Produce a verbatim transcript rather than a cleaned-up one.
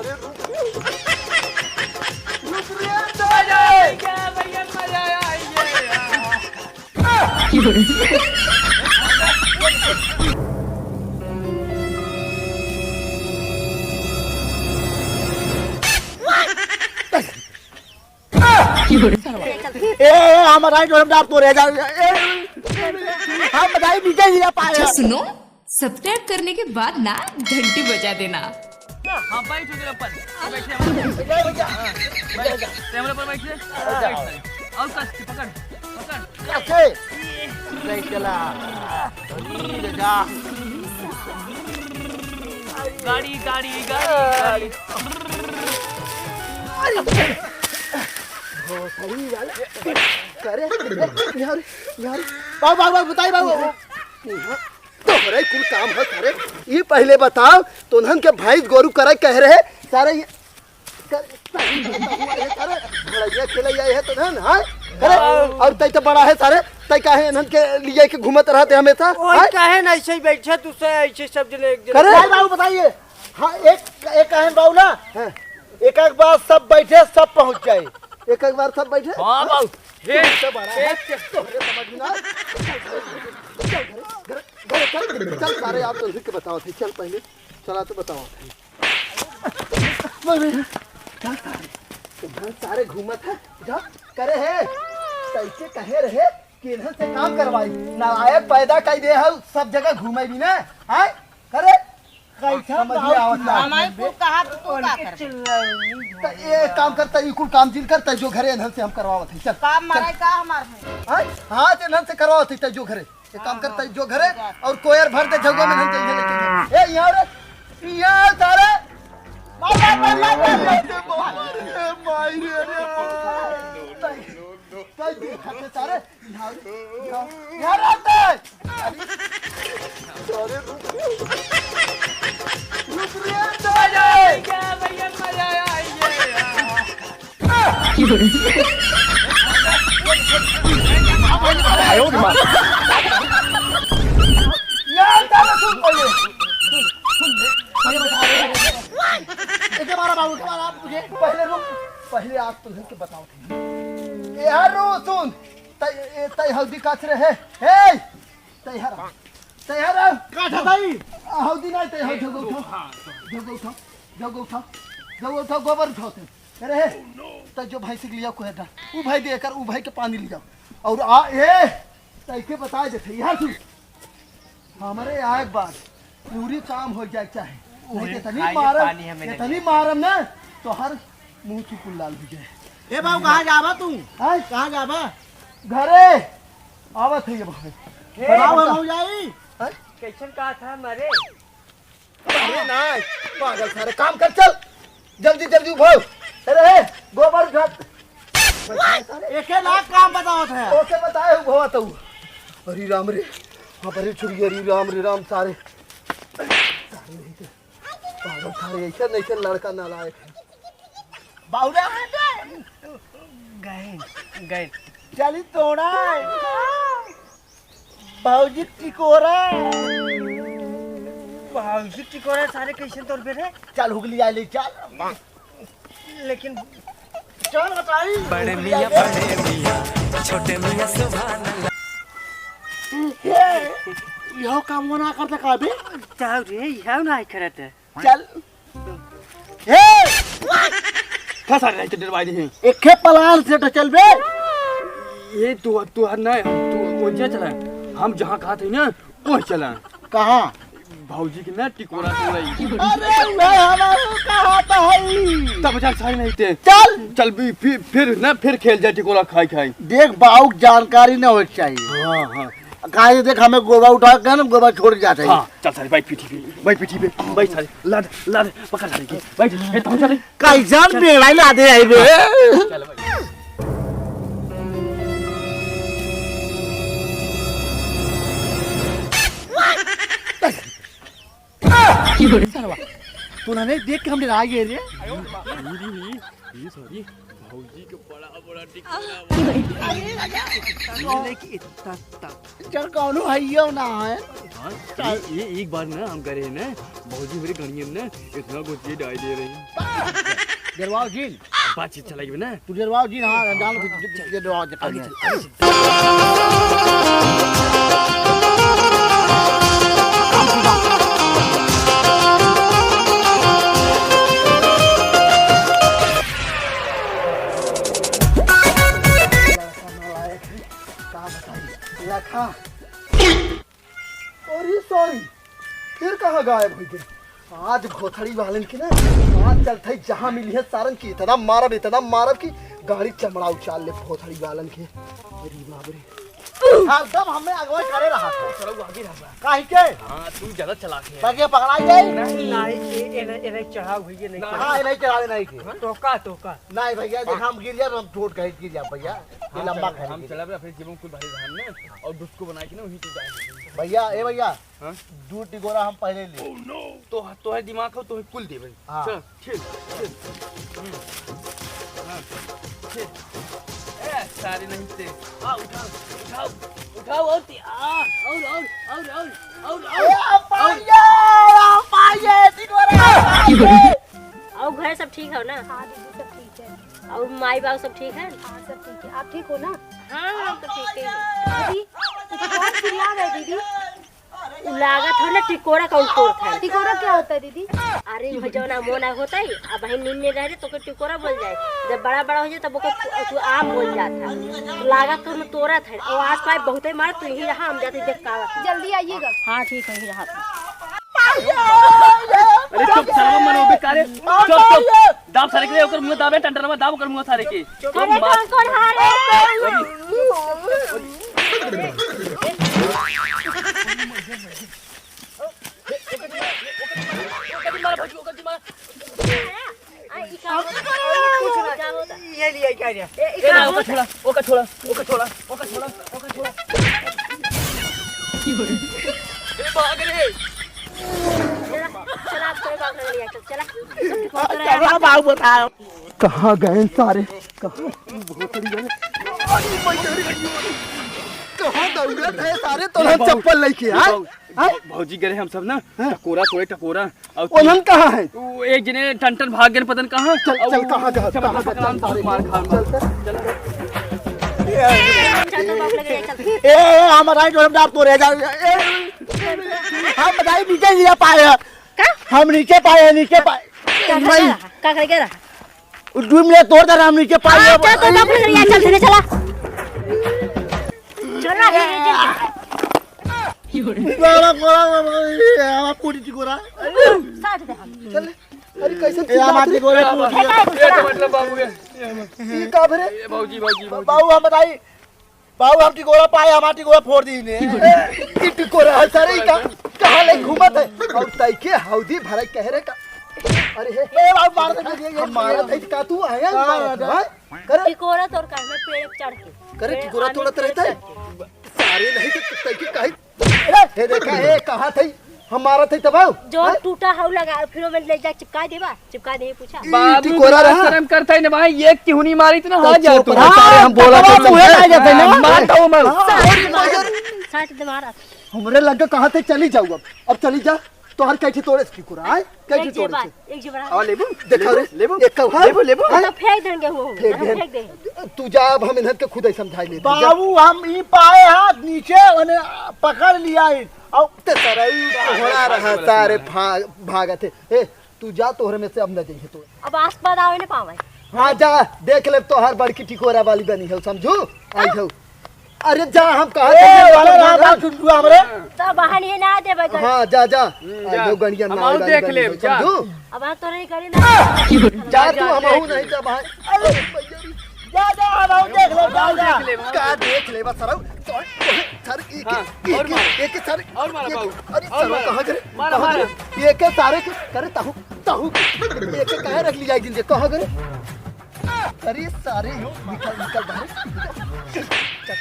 रुक रे, मजा आ गया भैया, मजा आ गया। ए, ए, हम बताई, जो हम डाल तो रह जा। ए, हम बताई, नीचे गिरा पाए। अच्छा सुनो, सब्सक्राइब करने के बाद ना घंटी बजा देना। हाँ, बैठ उधर ऊपर। बैठ जा। हाँ, बैठ जा। कैमरे पर बैठ जा। बैठ जा। और कस के पकड़, पकड़। कैसे? नहीं चला। धीरे जा। गाड़ी, गाड़ी, गाड़ी, गाड़ी। अरे। हो, सही वाला। करे, यार, यार। बाबू, बाबू, बाबू, बताई बाबू। तोहरे कुल काम है सारे। ई पहिले बताओ, तोन्हन के भैंस गोरू करे कह रहे सारे, ये कर, सारे, भड़ैया खेले आए है तोन्हन, हाँ? करे, और तै तो बड़ा है सारे, तै काहे इन्हन के लिए के घूमत रहते हमेशा, ओए, हाँ? काहे ना ऐसे ही बैठे तू से, ऐसे सब जने एक जने करे? भाई बाबू बताइए। हाँ, एक, एक काहे बाबू ना? हाँ। एक, एक बार सब बैठे, सब पहुँच जाए। एक, एक बार सब बैठे? हाँ, बाबू। ये तो बड़ा है। तोहरे समझ में ना। चल, चल, चल, चल, सारे आप तो लिख के बताओ थे। चल पहले, चला तो बताओ थे। अरे, क्या सारे? तुम्हारे सारे घूमत है, जा, करे है। कैसे कहे रहे कि इन्हन से काम करवाई? नालायक पैदा कर दे है, सब जगह घूमे भी ना, हाँ? करे? कैसा समझ में बाबू आवत ना। हमारे कुल कहा तो तू का करबे? त एक काम करता, ई कुल काम जिन करता, जो घरे इन्हन से हम करवावत है। चल, काम चल। मारा का हमार है? हाँ, हाँ, तो इन्हन से करवावत है, जो घरे। एक काम करता, जो घरे और कोयर भर दे झगवा में इन्हन से लेके जा। ए, यहाँ रे, यहाँ सारे। मार, मार, मार, मार, मार। ए, माई रे, अरे। तै, तै देख, सारे। यार, यार, आता है। अरे, रुक रे। रुक रे, अंदर आ जाए। क्या भैया, मजा आया, ये। आयो रे माँ। यार, तारा सुन पहले। सुन, सुन, पहले बता रहे हैं। एक बार बाबू, एक बार आप मुझे पहले रुक, पहले आप तुझे के बताओ थे। यार, रो सुन। तै, ए, तै हौदी काछ रहे। हे! तै हरा। तै हरा। का था ताई? आ, हौदी नहीं, तै हौ, जगह उठाओ। जगह उठाओ। जगह उठाओ। जगह उठाओ, गोबर उठाओ तै। अरे हे, तै जो भाई से लिया को है दा। ऊ भाई दे कर, ऊ भाई के पानी ले जाओ। और आ, ए, तै के बता दे थे, यहाँ सुन। हमरे आए के बाद पूरी काम हो जाए चाहे। नहीं ओए, तो इतनी खाइए मारम, पानी हमें इतनी नहीं। मारम ना, तो हर मुंह चुकुल लाल हो जाए। ए बाबू, कहाँ जाबा तू? हैं? कहाँ जाबा? घरे। आवत है ये भाई। ए, बाबू, हम हो जाई। हैं? कैसन कहा था मारे? अरे ना, पागल सारे, काम कर, चल। जल्दी, जल्दी उठाओ। अरे, हे, गोबर उठा। एके लाख काम बतावत है। ओके बताए हो भवा तू। अरे राम रे, हाँ, अरे छुरी, अरे राम रे राम सारे। सारे नहीं थे। पागल सारे, ऐसे नहीं थे लड़का नालायक है। बाबूराम। गए, गए। चली तोड़ा। भौजी टिकोरा। भौजी टिकोरा सारे कैसे तोड़ पे रे? चल हुगली आ ले चल। लेकिन चल बताई। बड़े मियाँ, बड़े मियाँ, छोटे मियाँ सुभान अल्लाह। ए, यहो काम वो ना करता का बे? जाओ रे, यहो ना करत है। चल। ए! फंसा रहे तो डरवाई दे। एके प्लान से तो चल बे। ये तू, तू हर ना, तू वो जे चला। हम जहाँ कहा थे ना, वो चला। कहाँ? भौजी के ना टिकोरा तोड़ाई। अरे, मैं हमारे कहा था ही। तब जा सारे नहीं थे। चल। चल भी फिर, फिर ना, फिर खेल जाए टिकोरा खाई खाई। देख, बाऊ के जानकारी ना हो चाहिए। हाँ, हाँ। काहे देख, हमें गोबा उठा के ना, गोबा छोड़ के जाते हैं। हाँ, चल सारे, बैठ पीठी पे, बैठ पीठी पे, बैठ सारे, लाद, लाद, पकड़ सारे के, बैठ, ए, तू चल। कैसन बेड़ा लादे आई बे? चल भाई। तू ना नहीं देख के हम डरा गए रे। ये, ये, ये, ये, sorry। भौजी के बड़ा बड़ा टिकोरा बा। ये नहीं कि इतना, इतना। चल, कौनो हइयो ना है। हाँ, ये, ये एक बार ना हम करे हैं ना, भौजी मेरे गणियन ना इतना गोतिये डाल दे रही। डेरवाओ जिन। बातचीत चलाइबे ना। तू डेरवाओ जिन, हाँ, जान के डेरवाओ जिन। आगे चल, आगे चल। का बताई? लखा। अरे sorry, फिर कहाँ गायब हो गए? आज भोथड़ी वालन के ना, आज चलत है जहाँ मिली है सारन की, इतना मारब, इतना मारब कि गाड़ी चमड़ा उछाल ले भोथड़ी वालन के। अरे बाप रे। हरदम हमें अगवा करे रहा था। चलो, वो आगे रहा। काहे के? हाँ, तू ज्यादा चलाक है। ताकि पकड़ा जाए? नहीं, नहीं, ये, ये नहीं, ये नहीं चढ़ाव हुई, ये नहीं चढ़ाव। हाँ, ये नहीं चढ़ावे, नहीं के। तोका, तोका। नहीं भैया, देख, हम गिर जाए तो हम चोट कहे गिर जाए भैया। ये हाँ, लंबा चल, कहे हम गिर। चलब ना, फिर जीवन कुल भारी रहन ने और डुस्को बना के ना वहीं तू जाए। भैया, ए भैया, हाँ? दू टिकोरा हम पहले ले। तो, तो है दिमाग हो, तो है कुल दे भाई। हाँ। चल, ठीक, ठीक। हम्म। हाँ, ठीक। ए, सारे नहीं थे। आ, उठाओ, उठाओ, उठाओ और ती-, आ, और, और, और, और, और, और, ए, और। पाइए, आ, पाइए, टिकोरा, पाइए। और घर सब ठीक हो ना? हाँ दीदी, सब ठीक है। और माई बाबू सब ठीक है? हाँ, सब ठीक है। आप ठीक हो ना? हाँ, हम तो ठीक है। दीदी, ये तो बहुत चिल्ला रहे दीदी। उ लागत हो ना टिकोरा का उल्टोर था। टिकोरा क्या होता है दीदी? अरे वो जौन अमोना होता है, अब वही नींद में रह जाए तो ओके टिकोरा बोल जाए। जब बड़ा बड़ा हो जाए तब ओके तू आम बोल जाता है। लागत हो ना तोरा था। और आस पास बहुते मार, तू यहीं रहा, हम जाते देख का। जल्दी आइएगा। हाँ ठीक है, यहीं रहा। अरे चुप, साला मनो बेकारे। चुप, चुप। दाब सारे के, ओकर मुंह दाबे, टंटनवा दाब ओकर मुंह सारे के। चुप, अरे मार। कौन, कौन हारे? अरे, अरे। आ, ई का होता? ई का होता? ये लिया, क्या लिया? ए, ई ए, का ना, ओका होता? छोड़ा, ओका छोड़ा, ओका छोड़ा, ओका छोड़ा, ओका छोड़ा। ए, भाग रे। चला, चला, आप कोई बात नहीं लिया, चल, चला। चला, बाबू, बताओ। कहाँ गए सारे? कहाँ? भोसड़ी गए? अरे, भाई, अरे, अरे, कहाँ दौड़त है सारे? तो हम चप्पल लेके, हाँ? भौ-, हाँ? भौजी गए हम सब ना, हाँ। टकोरा तोड़े, टकोरा। और ओनहन कहाँ है? वो एक जने टन टन भाग गए, पता नहीं कहाँ। चल, और चल, वो कहाँ जा, सब कहाँ जा, पकड़ान चल, सारे, मार खा, चल, चल। चल। चल, बाप लगे, चल। ए, ए, हम राइट, हम डाप तो रह जा। ए, हम बताई नीचे गिरा पाए हैं। का? हम नीचे पाए हैं, नीचे पाए। का भाई। का, का, का, का? वो दो मिनट तोड़ दे, हम नीचे पाए हाँ, हैं। चल, तो बाप लगे, चल, चल, चला। चला, ये, ये, ये। बड़ा, बड़ा, बड़ा, ये हमारा पूरी टिकोरा। साथ दे हम। चल, अरे कैसे ए, हमारा टिकोरा टूट गया। ए, तो मतलब बाबू के, ये का भरे? ए, बाबूजी, बाबूजी, बाबूजी। बाबू, हम बताई, बाबू, हम टिकोरा पाए, हमारा टिकोरा फोड़ दी ने। ए, ई टिकोरा है सारे, ई का, कहाँ ले घूमत है? और तई के हौदी भराई कह रहे का? अरे हे, ए, बाबू, मार दे, ये, ये, हम मारत है, का तू आया, हाँ, मारत है, हाँ? करे? टिकोरा तोड़ का, मैं पेड़ चढ़ के। करे, पेड़ टिकोरा आने तोड़त पेड़ रहता है? चढ़ के। सारे नहीं तो तई के कहीं। ए, हे देखा, ए, कहाँ थे? हम मारत है तब आओ। जो हैं? टूटा हौ लगा, फिर ओमे ले जा चिपका देबा, चिपका दे पूछा। ई बाबू, टिकोरा बड़ा रहा। शर्म करता है ना भाई, ये क्यों नहीं मारी इतना तो हाथ जा चुप तू? रहा, सारे हम बोला तब तो मुँह समझे। आ जाते ना। मार दो मैं। हाँ। साट दे मारा। हमरे लगे कहाँ थे चली जाऊ अब, अब चली जा। तोहर कैसे तोड़े से टिकोरा, आय? कैसे एक तोड़े जेबा, से? एक जेबा। आवा लेबू? देखा रे, लेबू? एक कौहा? लेबू, लेबू? हाँ? तो फेंक देंगे वो, फेंक हम दे। फेंक दे। तू जा, अब हम इन्हन के खुद ही समझाई लेते, जा। बाबू, हम ई पाए हाथ नीचे, ओने पकड़ लिया ई। अब ते सरई कोहड़ा रहा, सारे भा-, भागत है। ए, तू जा, तोहरे में से अब न जइहे तो। अब आस पास आवे न पावे। हाँ, जा, देख ले, तोहर बड़की टिकोरा वाली बनी है, समझू? आई हो। अरे जा, हम कहा ए, था, वाला रहा ना। बा चुंडुआ हमरे। तो बहन ये ना देबे कर। हाँ, जा, जा। हम्म, आई जा। हो गणिया हम ना आऊ वाली देख बनी लेब, है, जा। समझू? अब हम तो नहीं करी ना। जा तू, जा, हम जा, आऊ जा। नहीं जा भाई। अरे भैया रे। जा, जा, हम आऊ देख लेब, हम जा, आऊ जा। देख लेब, हम का देख लेबा सरऊ? तो, सर, एक, हाँ, एक, और मार। एक, सर, और मार, एक, बाबू। अरे और सरऊ मार। कहाँ करे? मार, कहाँ मार। करे? ये के सारे के, करे ताहू, ताहू। ये के काहे रख लिया जिनके? कहाँ करे? अरे सारे हो, निकल, निकल बाहर। चल, चल, चल।